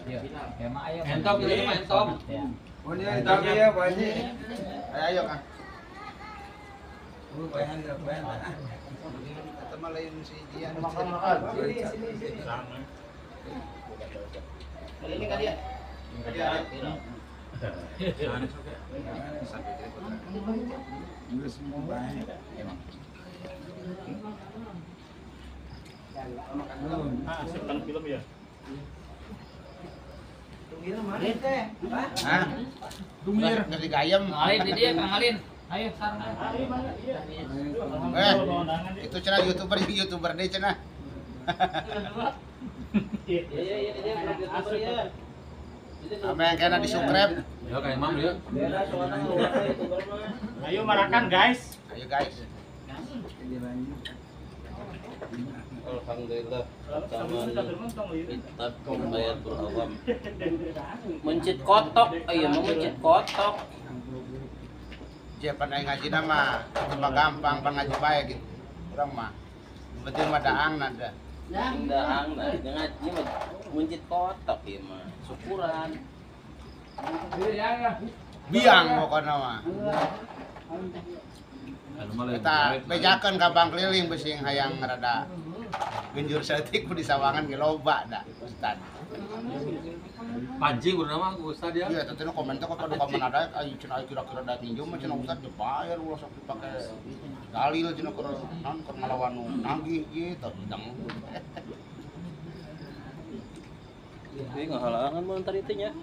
Entop itu mah entop. Oh ini tapi ya Pak Haji. Ayo Kang. Oh, bayan bayan. Eta mah lain si Jian. Makan sini sini. Ini kali ya. Ah, film ya. Hah? Dumir ngerti gayem. Alin di dia Kang Alin. Ayo sarung. Eh, itu cenah YouTuber deh cenah. Iya iya dia YouTuber ya. Apa yang kena di subscribe? Ya kayak Imam ya. Ayo marakan guys. Ayo guys. Alhamdulillah. Kitab Bayatul Awam. Mencit kotok, ayo mau mencit kotok. Dia pandai ngaji nama, itu mah gampang, pan ngaji bae gitu. Urang mah. Penting mah daang nada. Daang nah, ngaji mah mencit kotok ieu mah. Syukuran. Biang pokokna mah. Kita bejakeun ka bang keliling besing hayang rada genjur saeutik ku di sawangan ge loba da ustad. Pancing urang mah ku ustad ya. Iya, tentu komen teh kok pada komen ada ayo cenah kira-kira da ninjau mah cenah ustad dibayar ulah sok dipake dalil cenah keur naon keur ngalawan nu nagih gitu bidang. Ini ngahalangan mah tadi teh nya.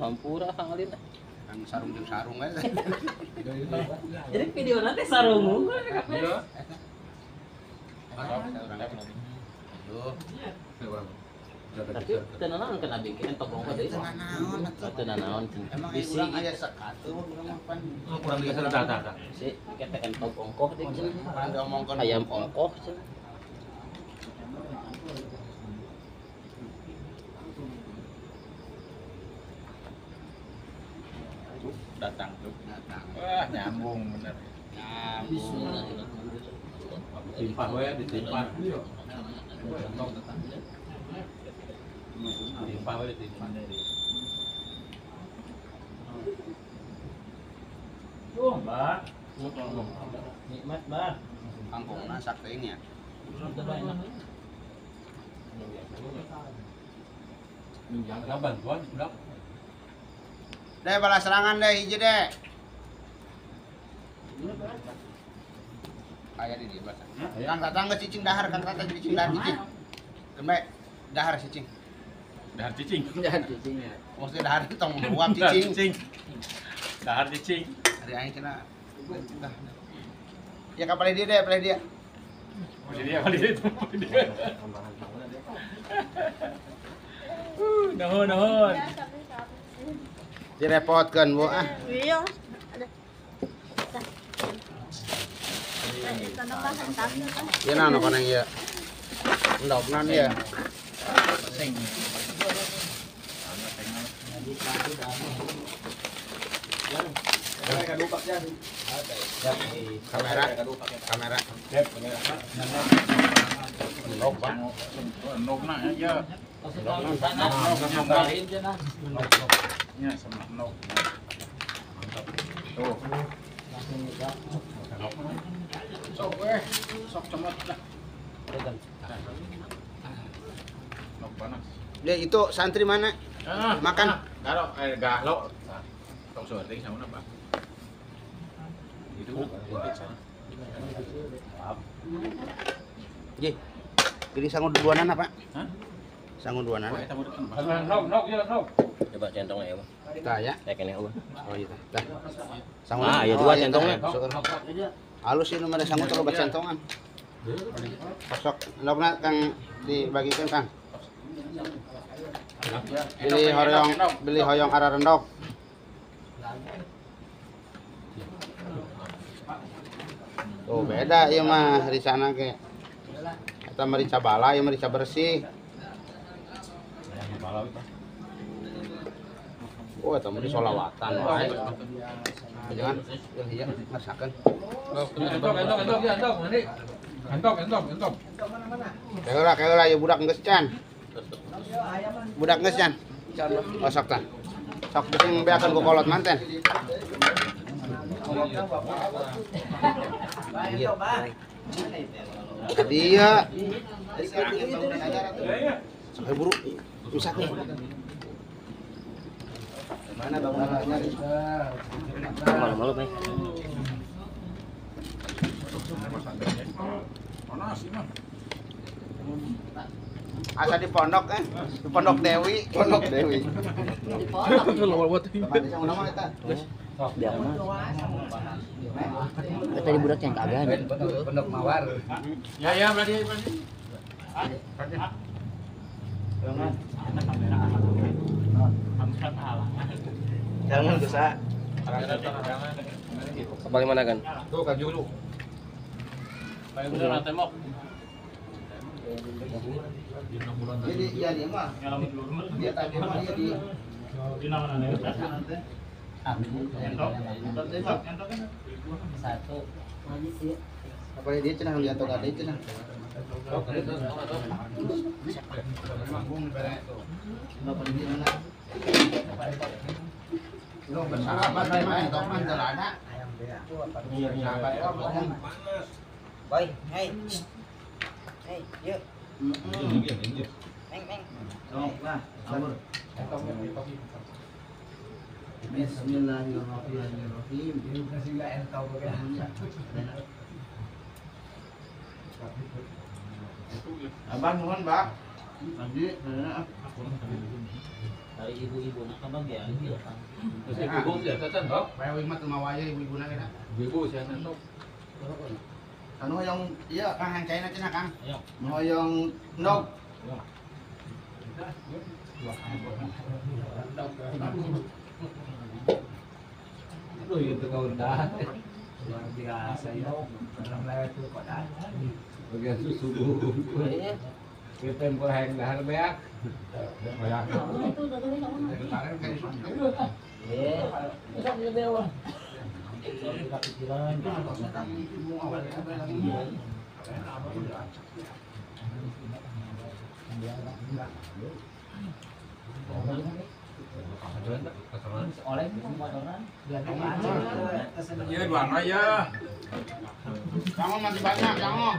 Hampura Kang Alin. Kan sarung jeung sarung aja. Jadi video nanti sarung. Iya. Tapi teu nanaon kana bikin entok ongko deui. Teu nanaon atuh. Teu nanaon. Emang urang aya sekatuh urang mah pan. Oh, kurang biasa tah tah tah. Si ketek entok ongkoh deui cenah. Pan diomongkeun ayam ongkoh cenah. Datang tuh. Datang. Wah, nyambung bener. Nyambung. Ditimpa we, ditimpa. Ditimpa we, ditimpa. Tuh, Mbak. Nikmat, Mbak. Kangkungna sak teuing nya. Minjang bantuan budak. Deh balas serangan deh hiji deh. Aya di dieu balas. Kang Tatang geus cicing dahar, Kang Tatang cicing dahar cicing. Gembe dahar cicing. Dahar cicing. Dahar cicing ya. Maksudnya dahar itu tong meluap cicing. Dahar cicing. Hari aing cenah. Ya ka palih dia deh, palih dia. Palih dia, palih dia. Nuhun, nuhun. Direpotkeun Bu ah. Iya. Ieu naon kana ieu? Endogna ieu. Kamera, kamera. Endog Pak. Endogna ya. Endogna sama endog. Tuh. Sok weh, sok comot lah. Endog panas. Dia itu santri mana? Makan. Galo, galo. Tong sorting sama apa? Itu Ji. Gini sangu duanana, Pak. Hah? Sangu duanana. Nok, nok, ya, nok. Coba centongnya ya, Bang. Tah ya. Saya kene eueuh. Oh iya, tah. Sangu. Ah, iya dua centongnya. Halus ini mah sangu terlalu centongan. Sok endogna Kang dibagikan Kang. Beli hoyong, beli hoyong arah rendok. Tuh beda ieu mah ricana ge. Eta merica bala, ieu merica bersih. Oh, eta mah di solawatan wae. Jangan, iya masakan. Entok, entok, entok, ya, entok, nanti. Entok, entok, entok. Keula, keula ieu budak geus can. Budak geus can. Oh sok tah. Sok sing beakeun ku kolot manten. Dia. Sok buru. Rusak nih. Mana bangunannya? Malu-malu, Bay. Panas ini mah. Asa di pondok di Pondok Dewi, Pondok Dewi. Di pondok. Biar mah. Tadi budak yang kagak ada. Pondok Mawar. Ya ya berarti. Jangan dosa. Kembali mana kan? Tuh kan dulu. Paling bener tembok. Jadi ya dia mah. Dia tadi mah dia di satu. Apa dia cenah lihat tok ada cenah. Lo bersahabat mah entok mah ada. Sahabat Boy, hey. Hey, yuk. Neng, neng. Sok lah, sabar. Bismillahirrahmanirrahim. Abang nuhun, Pak. Tadi dari ibu-ibu nak abang ya, iya kan. Terus ibu-ibu sih cacan toh. Bae mah teu mawaya ibu-ibuna kita. Ibu sih toh. Anu yang iya Kang yang caina cenah Kang. Ayo. Nu hoyong endog. Aduh, itu kau udah. Luar biasa ya. Orang lewat itu kok ada. Bagian susu. Kita yang kurang dahar beak. Beak. Eh, Iya, dua ya. Kamu masih banyak, kamu.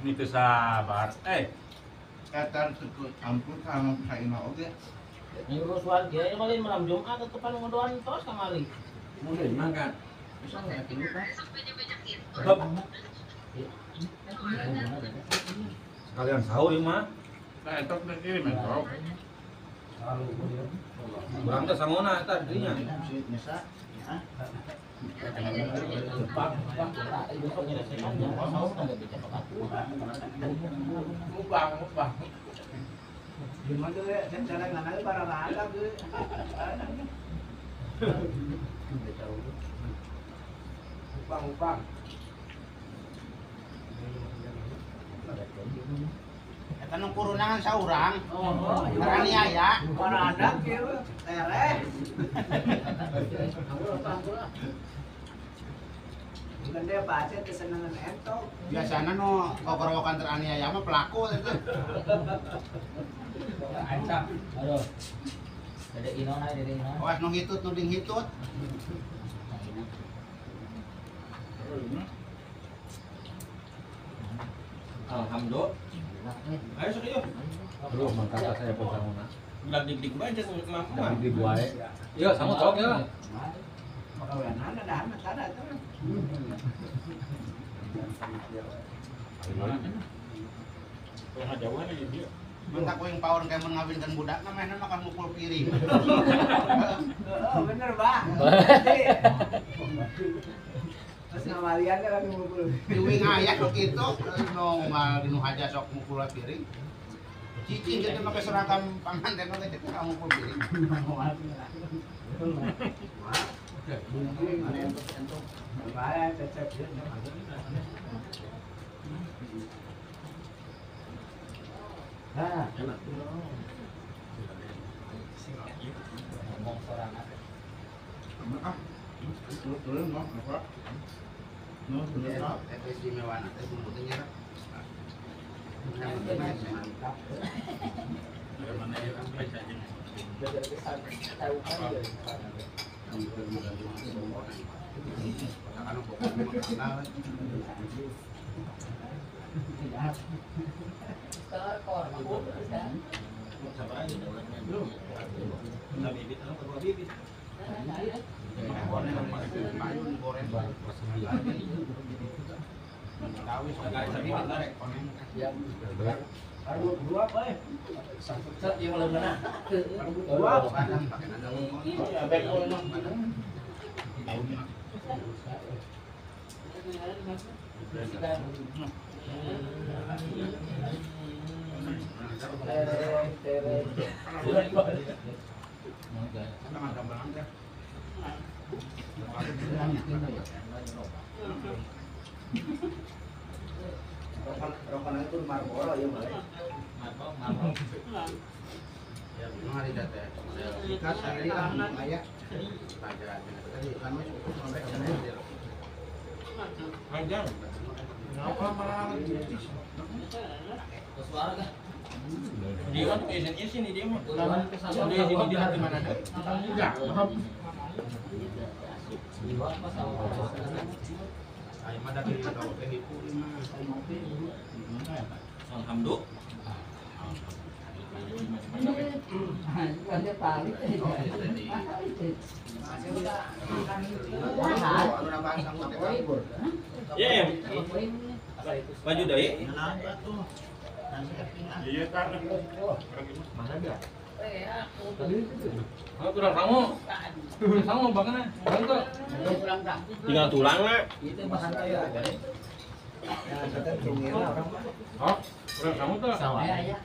Ini tuh sabar. Kata ampun sama saya mah oke. Nyuruh warga ini malam Jumat tetepan ngodoan terus kamari. Mulai makan. Bisa nggak tinggi Pak? Sekalian sahur ya mah. Nah, entok ini mentok. Kurang teh sangona eta dirinya. Mubang, mubang. Gimana tuh ya? Jalan aja para anak tuh. Upang, upang. Eta nu kurunangan saurang. Teraniaya. Para anak kieu tereh. Bukan dia baca kesenangan entok. Biasana nu gogorowokan teraniaya mah pelaku itu. Aduh. Dede Inon aja, Dede Inon. Awas nu hitut nu ding hitut. Alhamdulillah. Ayo sok yuk. Aduh, mangkata saya pun sangona. Ulah dik-dik bae mah. Dik wae. Iya, sangu tok ya. Makawenan ada anak ada tuh. Tengah jauhan aja dia. Bentak kuing power kayak mun ngawinkeun budak mah mainna makan mukul piring. Oh, bener, Pak. Terus ngawalian kan lagi mukul. Di wing aya nu kitu nu ngal dinu haja sok mukul piring. Cicing kita pakai seragam panganten oke kita kamu pun piring. Baju deui. Iya kan. Mana dia? Oh, kurang kamu. Kamu bakana. Tinggal tulang lah. Oh, kurang kamu tuh. Iya.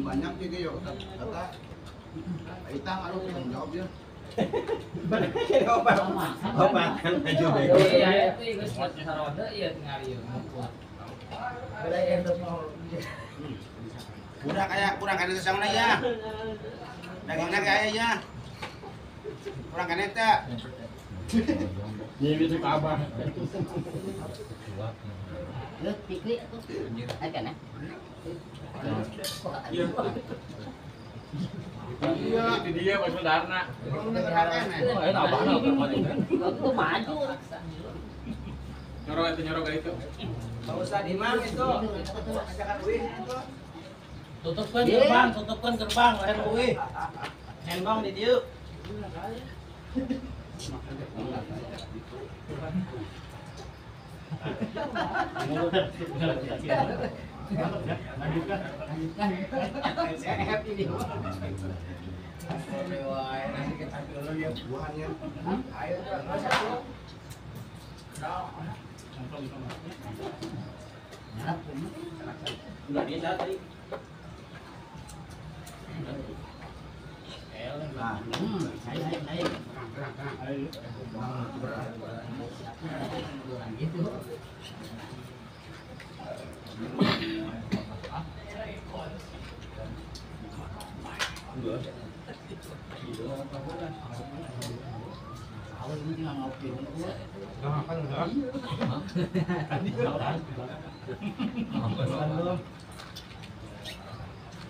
Banyak juga ya kata Itang aduh tanggung jawab ya. Makan aja deh. Kurang kayak kurang kan itu sama ya. Dagingnya kayak ya. Kurang kan itu. Ini itu abah. Iya, itu dia Pak Sundarna. Maju. Nyorok itu nyorok itu. Pak Ustad Imam itu. Ajakan uih itu. Tutupkan gerbang, lahir uih. Nembang di dieu.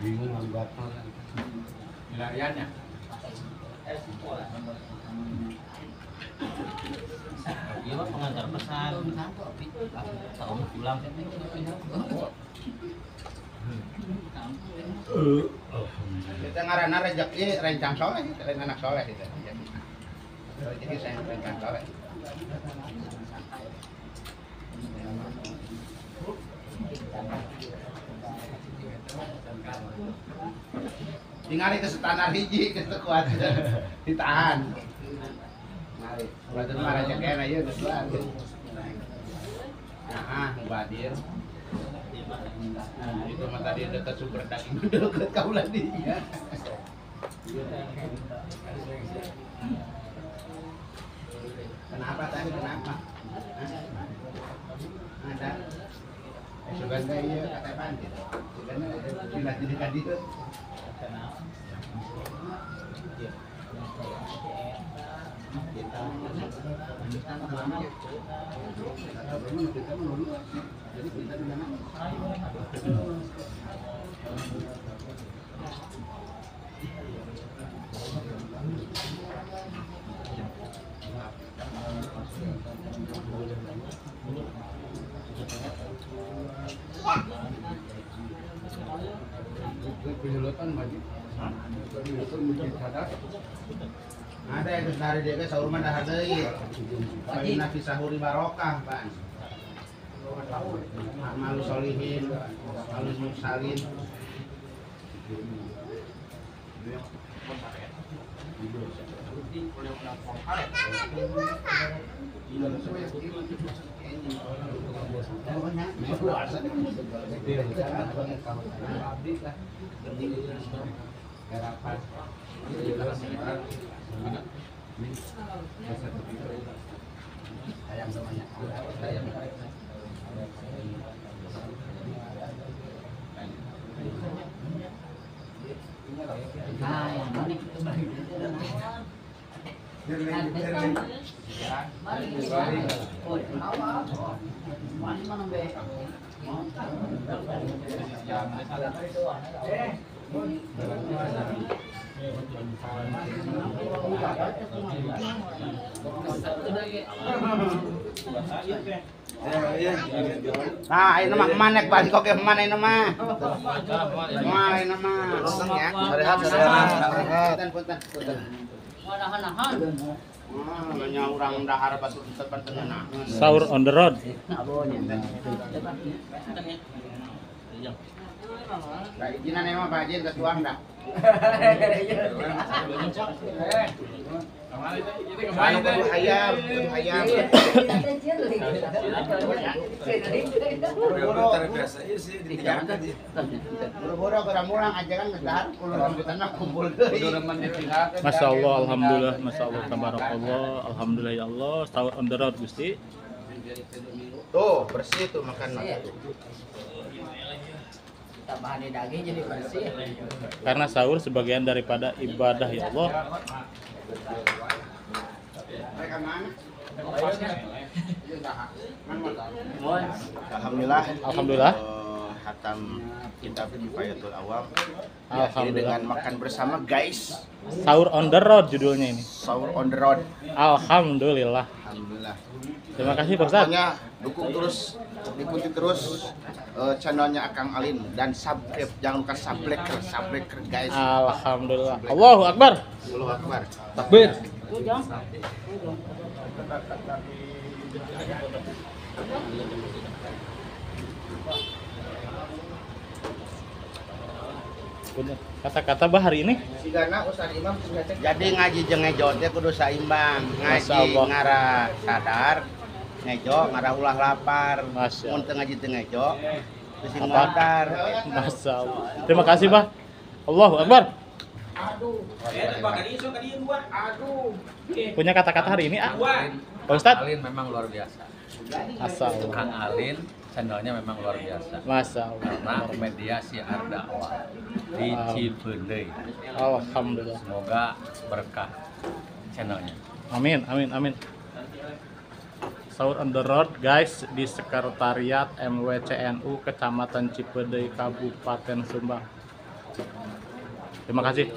Bingung gatal. Lariannya. Iya mah pengantar pesan. Tahu pulang. Kita ngaranna rezeki rencang soleh, lain anak soleh itu. Rezeki saya rencang soleh. Tinggal itu standar hiji geus teu kuat. Ditahan. Mari, batur mah raja kena ieu geus lah. Nah, mubadir. Nah, itu mah tadi dekat sumber daging dekat kaula dinya. Kenapa tadi kenapa? Ada. Sebenarnya iya kata panti. Sebenarnya pindah jadi tadi. Ada yang sehari dia sahur mah dahar deui. Bagi nabi sahuri barokah, Pak. Amalu solihin, amalu mursalin. Nah, ini mah manek balik oke mana ini mah. Mah ini mah. Ya. Sehat sehat. Punten punten. Banyak orang dahar batu depan tengah. Sahur on the road. Nah, izinan emang Pak Haji ke tuang dah. Kudu hayam, kudu hayam. Buru-buru kurang aja kan dahar kulo rambutanna kumpul deui. Masya Allah, alhamdulillah, masya Allah, tabarakallah, alhamdulillah ya Allah, sahur on the road Gusti. Tuh, bersih tuh makan. Tambahan daging jadi bersih. Karena sahur sebagian daripada ibadah ya Allah. Alhamdulillah. Alhamdulillah. Khatam kitab Kifayatul Awam. Alhamdulillah dengan makan bersama guys. Sahur on the road judulnya ini. Sahur on the road. Alhamdulillah. Alhamdulillah. Terima kasih Pak Ustaz. Pokoknya dukung terus, ikuti terus channelnya Akang Alin dan subscribe, jangan lupa subscribe guys. Alhamdulillah. Allahu Akbar. Allahu Akbar. Takbir. Kata-kata bah hari ini. Jadi ngaji jeung ngejo teh kudu saimbang. Ngaji ngarah sadar, ngejo ngarah ulah lapar. Mun teu ngaji teu ngejo, bisi modar. Masya Allah. Terima kasih bah. Allahu Akbar. Punya kata-kata hari ini ah. Pak Ustadz. Alin memang luar biasa. Asal. Kang Alin channelnya memang luar biasa. Masya Allah. Karena media siar dakwah di Cipeundeuy. Alhamdulillah. Semoga berkah channelnya. Amin, amin, amin. Sahur on the road guys di Sekretariat MWCNU Kecamatan Cipeundeuy Kabupaten Subang. Terima kasih.